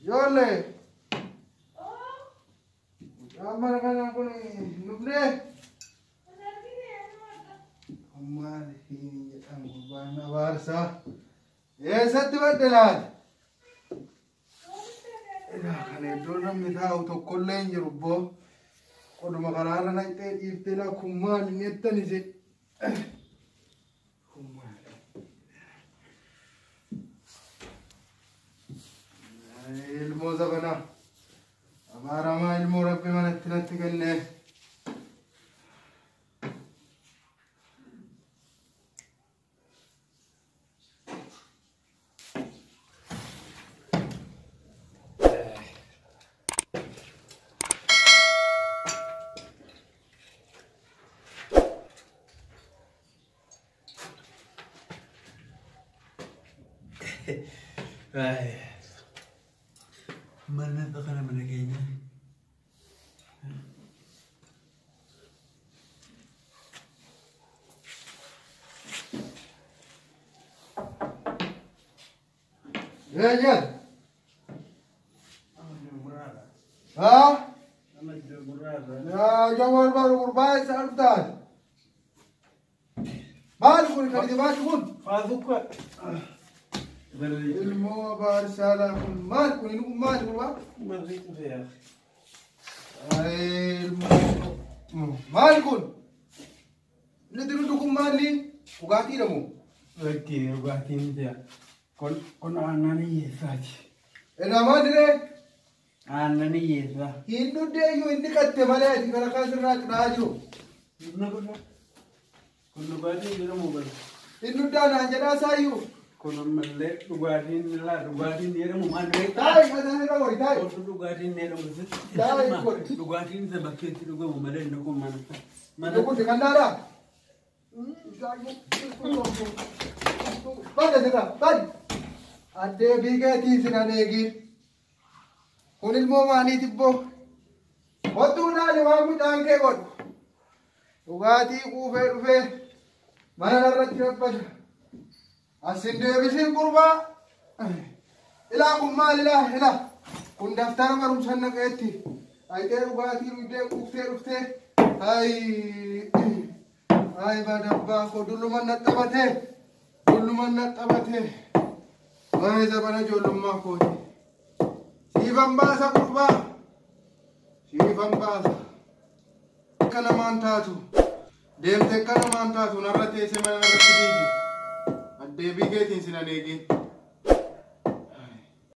Ijoollee. Mucaan mana kanaa kun hin dhufnee? Maal hin jedhan gurbaan abaarsaa. Eessatti badde laata? Egaa kan iddoo namni taa'u tokkollee hin jiru boo. Qoduma karaarra naqxee dhiiftee laa kun maal hin jettan isin. Kun maal? Ilmoo zabanaa. Abaaramaa ilmoo rabbi manatti natti kennee. Mana kana mana keenya. Eeyyaan. Haa? Yaa jawwal baru gurbaa isa dhuftaan. Maal kun kan itti baatu kun? Faazukka. Ilmoo abaarsaa laa kun maal kun inni kun maal gurbaa? Ay, ilmoo maal kun? Inni dirutu kun maalli? Dhugaatiidha moo? Lakkee dhugaatiin miti. Kun aannan hiyyeessaati. Egaa maal diree? Aannan hiyyeessaa. Hin dhuddeeyyuu inni qatte malee ati kana kan sirraa xuraa'aa jiru. Kun dhugaatiin jedhamu bara. Hin dhuddaa naan jedhaa saayyuu. Kun ammallee dhugaatiin laa dhugaatiin jedhamu maal beektaa? Taa'i mataa irra gori taa'i. Kun dhugaatiin jedhamu. Taa'i gori. Dhugaatiin isa bakkeetti dhugamu malee inni kun mana. Inni kun kannaadhaa? Badi asirraa badi. Addee biikeetiin sin aneegiin. Kun ilmoo maaliiti ibboo? Kottuu laali waan midhaan kee godhu. Dhugaatii quufee dhufee mana irratti rabbata. Asin deebisiin gurbaa. Ilaa kun maal ilaa ilaa. Kun daftara barumsa naqeetti. Ayitee dhugaatii dhugdee quuftee dhuftee. Ayi. Ayi badabbaa koo dulluman na qabatee. Dulluman na qabatee. Waa'ee zabana ijoollummaa kooti. Siifan baasa gurbaa. Siifan baasa. Akka namaan taatu. Deemte akka namaan taatu narra teessee mana irratti diigi. Addee biikeetiin sin adeegin.